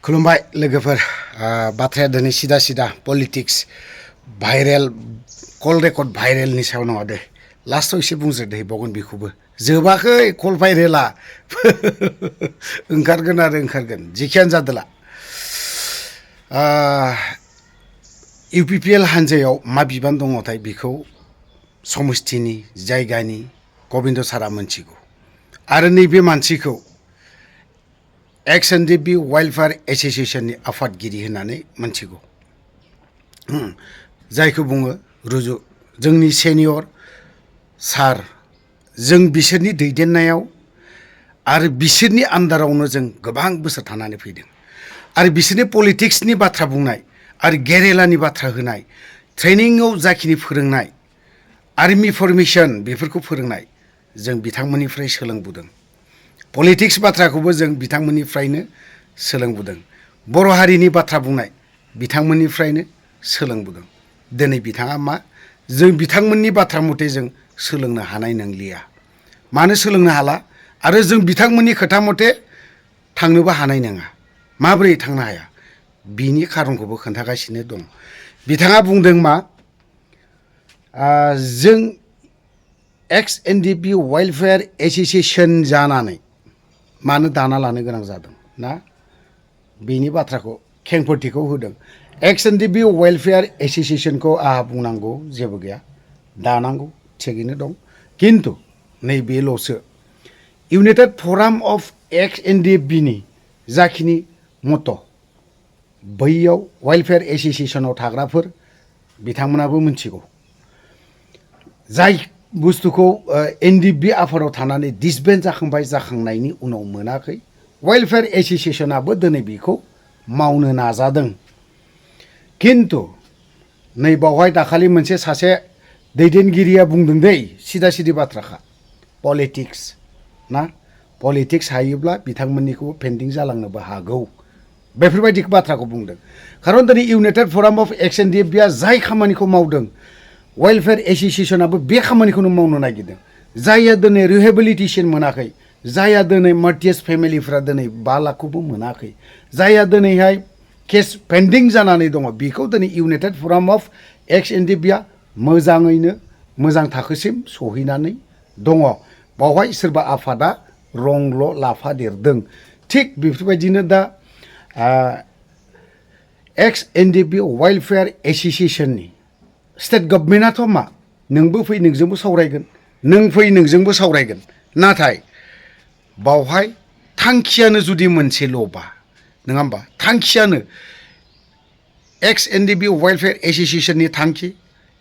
खुलुमबाय लोगोफोर बाथ्राया दिनै सिदा सिदा पलिटिक्स भाइरेल कल रेकर्ड भाइरेलनि सायाव नङा दे लास्टआव एसे बुंजोबबावगोन बेखौबो जोबाखै कल भाइरेला ओंखारगोन आरो ओंखारगोन जिखियानो जादोला UPPL हानजायाव मा बिबान दङथाय बेखौ समस्थिनि जायगानि गबिन्द सारा मोनथिगौ आरो नैबे मानसिखौ NDFB वेलफेयार एसोसिएशननि आफादगिरि होननानै मोनथिगौ जायखौ बुङो रुजु जोंनि सेनियर सार जों बिसोरनि दैदेननायाव आरो बिसोरनि आन्दारावनो जों गोबां बोसोर थानानै फैदों आरो बिसोरनि पलिटिक्सनि बाथ्रा बुंनाय आरो गेरेलानि बाथ्रा होनाय ट्रेनिंआव जाखिनि फोरोंनाय आर्मि फर्मेशन बेफोरखौ फोरोंनाय जों बिथांमोननिफ्राय सोलोंबोदों पलिटिक्स बाथ्राखौबो जों बिथांमोननिफ्रायनो सोलोंबोदों बर' हारिनि बाथ्रा बुंनाय बिथांमोननिफ्रायनो सोलोंबोदों दिनै बिथाङा मा जों बिथांमोननि बाथ्रा मथे जों सोलोंनो हानाय नंलिया मानो सोलोंनो हाला आरो जों बिथांमोननि खोथा मथे थांनोबो हानाय नङा माबोरै थांनो हाया बिनि खारनखौबो खोन्थागासिनो दं बिथाङा बुंदों मा जों NDFB वेलफेयार एसोसिएशन जानानै मानो दाना लानो गोनां जादों ना बेनि बाथ्राखौ खेंफोरथिखौ होदों NDFB वेलफेयार एसोसिएशनखौ आहा बुंनांगौ जेबो गैया दानांगौ थिगैनो दं किन्तु नैबेल'सो इउनाइटेड फराम अफ NDFB नि जाखिनि मत' बैयाव वेलफेयार एसोसिएशनाव थाग्राफोर बिथांमोनाबो मिथिगौ जाय बुस्थुखौ NDFB आफादाव थानानै डिसबेन्ड जाखांनायनि उनाव मोनाखै वेलफेयार एसोसिएशनाबो दिनै बेखौ मावनो नाजादों किन्तु नै बावहाय दाखालि मोनसे सासे दैदेनगिरिया बुंदों दै सिदा सिदि बाथ्राखा पलिटिक्स ना पलिटिक्स हायोब्ला बिथांमोननिखौ पेन्डिं जालांनोबो हागौ बेफोरबायदि बाथ्राखौ बुंदों खारन दिनै इउनाइटेड फराम अफ NDFB आ जाय खामानिखौ मावदों वेलफेयार एसोसिएशनाबो बे खामानिखौनो मावनो नागिरदों जायहा दिनै रिहेबिलिटेसन मोनाखै जायहा दिनै मार्टियास फेमिलिफ्रा दिनै 5 लाखखौबो मोनाखै जायहा दिनैहाय केस पेन्डिं जानानै दङ बेखौ दिनै इउनाइटेड फराम अफ NDFB आ मोजाङैनो मोजां थाखोसिम सहैनानै दङ बावहाय सोरबा आफादा रंल' लाफादेरदों थिग बेफोरबायदिनो दा NDFB वेलफेयार एसोसिएशननि स्टेट गभर्नमेन्टआथ' मा नोंबो फै नोंजोंबो सावरायगोन नों फै नोंजोंबो सावरायगोन नाथाय बावहाय थांखियानो जुदि मोनसेल'बा नङा होमबा थांखियानो NDFB वेलफेयार एसोसिएशननि थांखि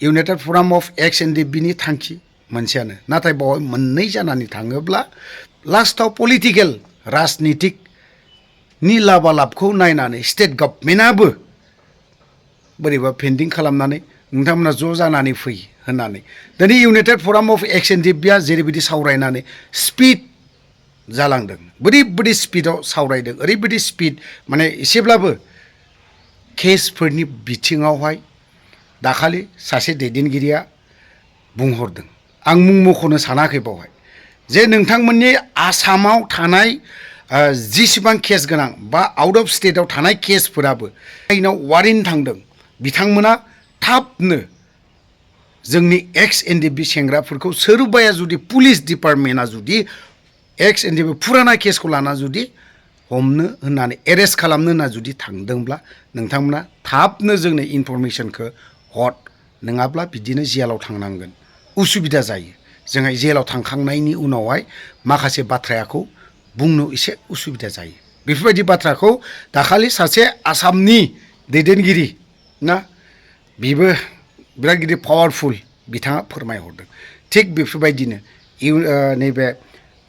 इउनाइटेड फराम अफ NDFB नि थांखि मोनसेयानो नाथाय बावहाय मोननै जानानै थाङोब्ला लास्टआव पलिटिकेल राजनितिकनि लाबालाबखौ नायनानै स्टेट गभर्नमेन्टआबो बोरैबा पेन्डिं खालामनानै नोंथांमोना ज' जानानै फै होननानै दिनै इउनाइटेड फराम अफ NDFB आ जेरैबायदि सावरायनानै स्पिड जालांदों ओरैबायदि स्पिडआव सावरायदों ओरैबायदि स्पिड माने एसेब्लाबो केसफोरनि बिथिङावहाय दाखालि सासे दैदेनगिरिया बुंहरदों आं मुं मख'नो सानाखै बावहाय जे नोंथांमोननि आसामाव थानाय जिसिबां केस गोनां बा आउट अफ स्टेटआव थानाय केसफोराबो जायनाव वारेन्ट थांदों बिथांमोना थाबनो जोंनि NDFB सेंग्राफोरखौ सोरबाया जुदि पुलिस डिपार्टमेन्टआ जुदि NDFB फुराना केसखौ लाना जुदि हमनो होननानै एरेस्ट खालामनो होनना जुदि थांदोंब्ला नोंथांमोना थाबनो जोंनो इनफरमेशनखौ हर नङाब्ला बिदिनो जेलाव थांनांगोन उसुबिदा जायो जोंहा जेलाव थांखांनायनि उनावहाय माखासे बाथ्राखौ बुंनो एसे उसुबिदा जायो बेफोरबायदि बाथ्राखौ दाखालि सासे आसामनि दैदेनगिरि ना बेबो बिराद गिदिर पावारफुल बिथाङा फोरमायहरदों थिग बेफोरबायदिनो नैबे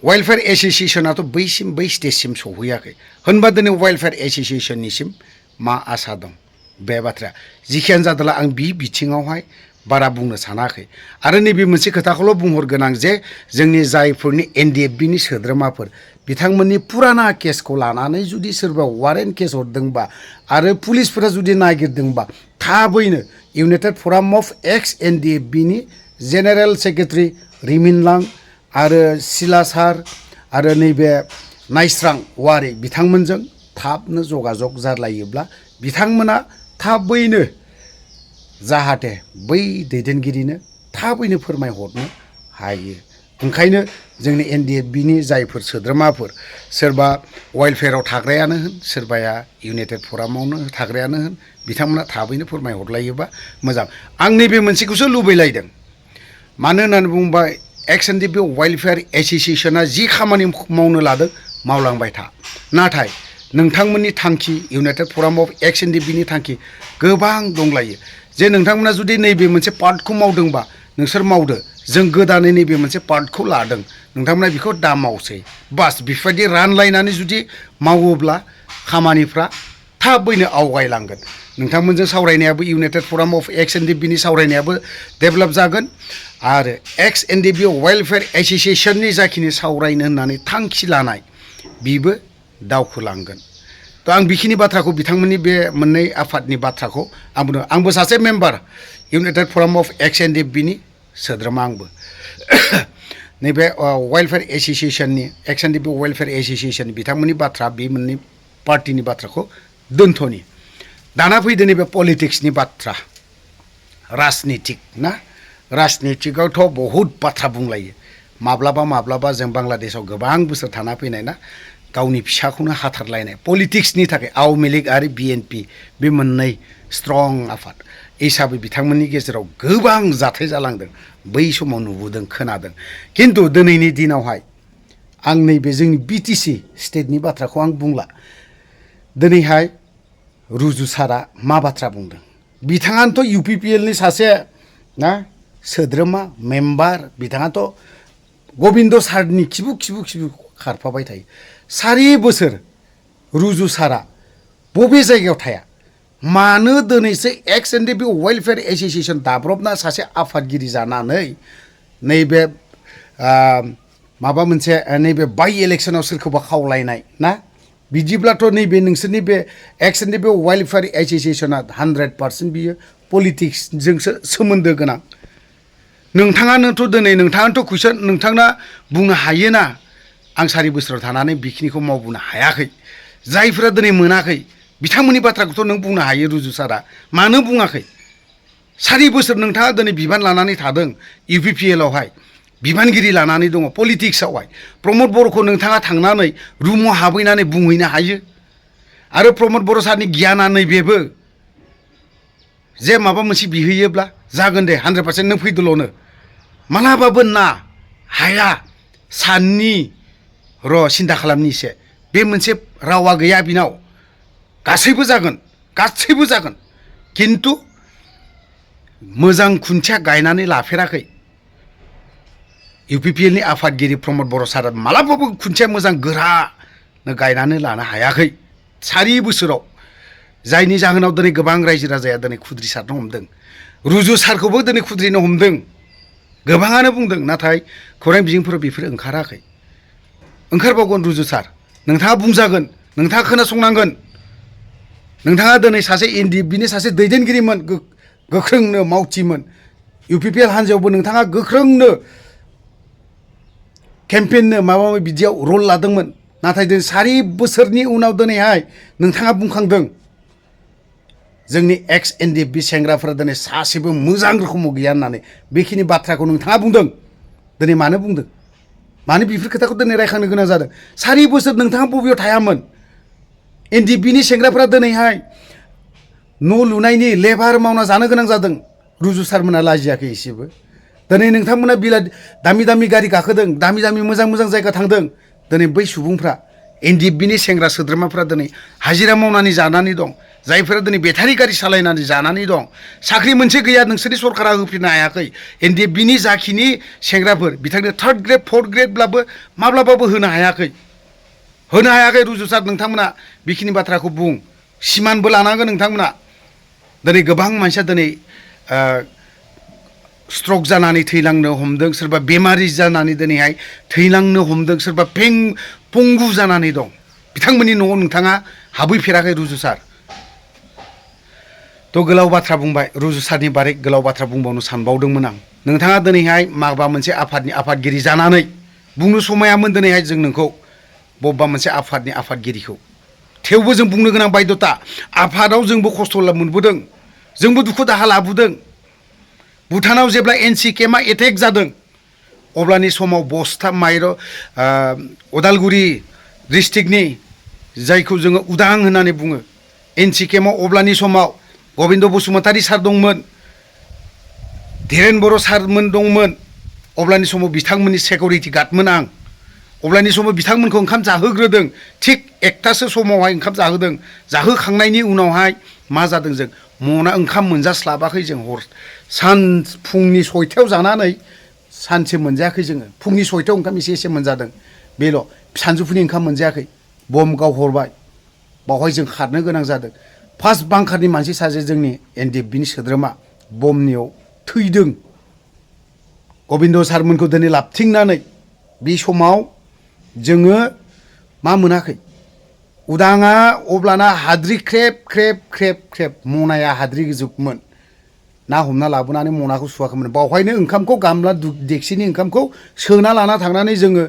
वेलफेयार एसोसिएशनाथ' बै स्टेजसिम सौहैयाखै होनबा दिनै वेलफेयार एसोसिएशननिसिम मा आसा दं बे बाथ्राया जिखियानो जादोंला आं बे बिथिङावहाय बारा बुंनो सानाखै आरो नैबे मोनसे खोथाखौल' बुंहरगोन आं जे जोंनि जायफोरनि NDFB नि सोद्रोमाफोर बिथांमोननि पुराना केसखौ लानानै जुदि सोरबा वारेन्ट केस हरदोंबा आरो पुलिसफोरा जुदि नागिरदोंबा थाबैनो इउनाइटेड फराम अफ NDFB नि जेनेरेल सेक्रेटारि रिमिनलां आरो सिला सार आरो नैबे नायस्रां वारि बिथांमोनजों थाबनो जगाजग जालायोब्ला बिथांमोना थाबैनो जाहाथे बै दैदेनगिरिनो थाबैनो फोरमायहरनो हायो। ओंखायनो जोंनि NDFBनि जायफोर सोद्रोमाफोर सोरबा वेलफेयाराव थाग्रायानो होन सोरबाया इउनाइटेड फरामावनो थाग्रायानो होन बिथांमोना थाबैनो फोरमायहरलायोबा मोजां। आं नैबे मोनसेखौसो लुबैलायदों। मानो होननानै बुङोबा NDFB वेलफेयार एसोसिएशना जि खामानि मावनो लादों मावलांबाय था। नाथाय नोंथांमोननि थांखि इउनाइटेड फराम अफ NDFBनि थांखि गोबां दंलायो जे नोंथांमोना जुदि नैबे मोनसे पार्टखौ मावदोंबा नोंसोर मावदो, जों गोदानै नैबे मोनसे पार्टखौ लादों नोंथांमोना बेखौ दा मावसै बास बेफोरबायदि रानलायनानै जुदि मावोब्ला खामानिफ्रा थाबैनो आवगायलांगोन। नोंथांमोनजों सावरायनायाबो इउनाइटेड फराम अफ NDFBनि सावरायनायाबो डेभेलप जागोन आरो NDFB वेलफेयार एसोसिएशननि जाखिनि सावरायनो होननानै थांखि लानाय बिबो दावखोलांगोन। तो आं बेखिनि बाथ्राखौ बिथांमोननि बे मोननै आफादनि बाथ्राखौ आंबो सासे मेम्बार इउनाइटेड फराम अफ NDFBनि सोद्रोमा आंबो नैबे वेलफेयार एसोसिएशननि NDFB वेलफेयार एसोसिएशन बिथांमोननि बाथ्रा बे मोननै पार्टिनि बाथ्राखौ दोनथ'नि। दाना फैदो नैबे पलिटिक्सनि बाथ्रा राजनितिक ना राजनितिकआवथ' बहुद बाथ्रा बुंलायो। माब्लाबा जों बांलादेशआव गोबां बोसोर थाना फैनाय ना गावनि फिसाखौनो हाथारलायनाय पलिटिक्सनि थाखाय आवामि लीग आरो BNP बे मोननै स्ट्रं आफाद हिसाबै बिथांमोननि गेजेराव गोबां जाथाय जालांदों। बै समाव नुबोदों खोनादों। खिन्थु दिनैनि दिनावहाय आं नैबे जोंनि BTC स्टेटनि बाथ्राखौ आं बुंला। दिनैहाय रुजु सारा मा बाथ्रा बुंदों बिथाङानोथ' UPPLनि सासे ना सोद्रोमा मेम्बार बिथाङाथ' गबिन्द सारनि खिबु खारफाबाय थायो। 4 बोसोर रुजु सारा बबे जायगायाव थाया मानो दिनैसो NDFB वेलफेयार एसोसिएशन दाब्रबना सासे आफादगिरि जानानै नैबे माबा मोनसे नैबे बाइ इलेक्शनाव सोरखौबा खावलायनाय ना बिदिब्लाथ' नैबे नोंसोरनि बे NDFB वेलफेयार एसोसिएशना 100% बियो पलिटिक्सजोंसो सोमोन्दो गोनां। नोंथाङानोथ' दिनै नोंथाङानोथ' कुइसन नोंथाङा बुंनो हायोना आं 4 बोसोराव थानानै बेखिनिखौ मावबोनो हायाखै। जायफोरा दिनै मोनाखै बिथांमोननि बाथ्राखौथ' नों बुंनो हायो रुजु सारा मानो बुङाखै? 4 बोसोर नोंथाङा दिनै बिबान लानानै थादों UPPLआवहाय बिबानगिरि लानानै दङ पलिटिक्सआवहाय। प्रमद बर'खौ नोंथाङा थांनानै रुमाव हाबहैनानै बुंहैनो हायो। आरो प्रमद बर' सारनि गियाना नैबेबो जे माबा मोनसे बिहैयोब्ला जागोन दे 100% नों फैदोल'नो मालाबाबो ना हाया साननि र' सिन्था खालामनि एसे बे मोनसे रावा गैया बिनाव। गासैबो जागोन खिन्थु मोजां खुन्थिया गायनानै लाफेराखै। UPPLनि आफादगिरि प्रमद बर' सारा मालाबाबो खुन्थिया मोजां गोरानो गायनानै लानो हायाखै 4 बोसोराव। जायनि जाहोनाव दिनै गोबां रायजो राजाया दिनै खुद्रिसारनो हमदों। रुजु सारखौबो दिनै खुद्रिनो हमदों। गोबाङानो बुंदों नाथाय खौरां बिजोंफोराव बेफोर ओंखाराखै। ओंखारबावगोन रुजु सार नोंथाङा बुंजागोन नोंथाङा खोनासंनांगोन। नोंथाङा दिनै सासे NDFBनि सासे दैदेनगिरिमोन गोख्रोंनो मावथिमोन। UPPL हान्जायावबो नोंथाङा गोख्रोंनो केम्पेननो माबा माबि बिदियाव रल लादोंमोन। नाथाय दिनै 4 बोसोरनि उनाव दिनैहाय नोंथाङा बुंखांदों जोंनि NDFB सेंग्राफोरा दिनै सासेबो मोजां रोखोमाव गैया होननानै बेखिनि बाथ्राखौ नोंथाङा बुंदों। दिनै मानो बुंदों? मानो बेफोर खोथाखौ दिनै रायखांनो गोनां जादों? 4 बोसोर नोंथाङा बबेयाव थायामोन? NDFBनि सेंग्राफोरा दिनैहाय न' लुनायनि लेबार मावना जानो गोनां जादों। रुजु सारमोना लाजियाखै एसेबो। दिनै नोंथांमोना बिराद दामि गारि गाखोदों दामि मोजां जायगा थांदों। दिनै बै सुबुंफ्रा NDFBनि सेंग्रा सोद्रोमाफ्रा दिनै हाजिरा मावनानै जानानै दं। जायफोरा दिनै बेटारि गारि सालायनानै जानानै दं। साख्रि मोनसे गैया नोंसोरनि सरकारा होफिननो हायाखै। NDFBनि जाखिनि सेंग्राफोर बिथांनो 3rd ग्रेड 4th ग्रेडब्लाबो माब्लाबाबो होनो हायाखै रुजु सार नोंथांमोना बेखिनि बाथ्राखौ बुं। सिमानबो लानांगोन नोंथांमोना। दिनै गोबां मानसिया दिनै स्ट्रक जानानै थैलांनो हमदों। सोरबा बेमारि जानानै दिनैहाय थैलांनो हमदों। सोरबा पंगु जानानै दं। बिथांमोननि न'आव नोंथाङा हाबहैफेराखै रुजु सार। थ' गोलाव बाथ्रा बुंबाय रुजु सारनि बारै गोलाव बाथ्रा बुंबावनो सानबावदोंमोन आं। नोंथाङा दिनैहाय माबा मोनसे आफादनि आफादगिरि जानानै बुंनो समायामोन दिनैहाय जों नोंखौ बबेबा मोनसे आफादनि आफादगिरिखौ थेवबो जों बुंनो गोनां बायद'था आफादाव जोंबो खस्थ' मोनबोदों जोंबो दुखु दाहा लाबोदों भुटानाव जेब्ला एनसि केम्पआ एटेक जादों अब्लानि समाव बस्था माइरं उदालगुरि डिस्ट्रिक्टनि जायखौ जोङो उदां होननानै बुङो एनसि केम्पआव अब्लानि समाव गबिन्द बसुमतारी सार दंमोन धीरेन बर' सारमोन दंमोन अब्लानि समाव बिथांमोननि सिकिउरिटि गार्डमोन आं अब्लानि समाव बिथांमोनखौ ओंखाम जाहोग्रोदों थिग एकथासो समावहाय ओंखाम जाहोदों जाहोखांनायनि उनावहाय मा जादों जों मना ओंखाम मोनजास्लाबाखै जों सान फुंनि 6टायाव जानानै सानसे मोनजायाखै जोङो फुंनि 6टायाव ओंखाम एसे मोनजादों बेल' सानजौफुनि ओंखाम मोनजायाखै बम गावहरबाय बावहाय जों खारनो गोनां जादों फार्स्ट बांकारनि मानसि सासे जोंनि NDFBनि सोद्रोमा बमनियाव थैदों गबिन्द सारमोनखौ दिनै लाबथिंनानै बे समाव जोङो मा मोनाखै उदाङा अब्लाना हाद्रि ख्रेब ख्रेब ख्रेब ख्रेब मनाया हाद्रि जुबमोन ना हमना लाबोनानै मनाखौ सुवाखैमोन बावहायनो ओंखामखौ गामला देक्सिनि ओंखामखौ सोना लाना थांनानै जोङो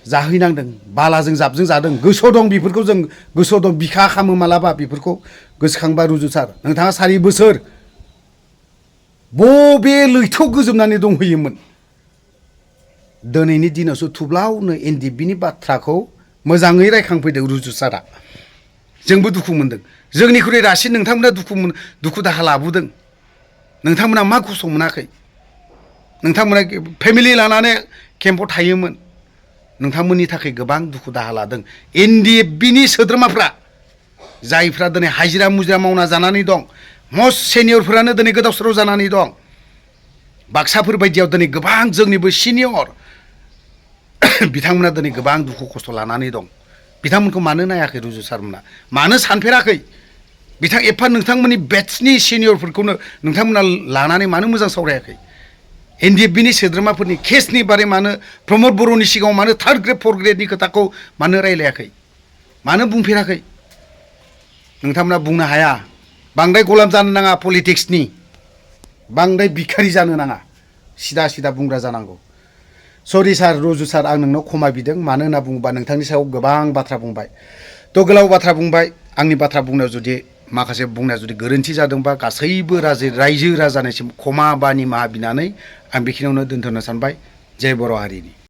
जाहैनांदों बालाजों जाबजों जादों गोसोआव दं बेफोरखौ जों गोसोआव दं बिखा खामो मालाबा बेफोरखौ गोसोखांबा रुजु सार नोंथाङा 4 बोसोर बबे लैथोआव गोजोमनानै दंहैयोमोन दिनैनि दिनावसो थुब्लावनो NDFBनि बाथ्राखौ मोजाङै रायखांफैदों रुजु सारा जोंबो दुखु मोनदों जोंनिख्रुइ रासिन नोंथांमोना दुखु दाहा लाबोदों नोंथांमोना मा खस्थ' मोनाखै नोंथांमोना फेमिलि लानानै केम्पआव थायोमोन नोंथांमोननि थाखाय गोबां दुखु दाहा लादों NDFBनि सोद्रोमाफ्रा जायफ्रा दिनै हाजिरा मुजिरा मावना जानानै दं मस्ट सेनियरफोरानो दिनै गोदाव सोराव जानानै दं बाक्साफोर बायदियाव दिनै गोबां जोंनिबो सिनियर बिथांमोना दिनै गोबां दुखु खस्थ' लानानै दं बिथांमोनखौ मानो नायाखै रुजु सारमोना मानो सानफेराखै एफा नोंथांमोननि बेट्सनि सिनियरफोरखौनो नोंथांमोना लानानै मानो मोजां सावरायाखै NDFBनि सोद्रोमाफोरनि केसनि बारै मानो प्रमद बर'नि सिगाङाव मानो 3rd ग्रेड 4th ग्रेडनि खोथाखौ मानो रायलायाखै मानो बुंफेराखै नोंथांमोना बुंनो हाया बांद्राय गलाम जानो नाङा पलिटिक्सनि बांद्राय बिखारि जानो नाङा सिदा बुंग्रा जानांगौ सरि सार रुजु सार आं नोंनाव क्षमा बिदों मानो होनना बुङोबा नोंथांनि सायाव गोबां बाथ्रा बुंबाय थ' गोलाव बाथ्रा बुंबाय आंनि बाथ्रा बुंनायाव जुदि माखासे बुंनाया जुदि गोरोन्थि जादोंबा गासैबो रायजो राजानिसिम क्षमा बा निमाहा बिनानै आं बेखिनियावनो दोनथ'नो सानबाय जय बर' हारिनि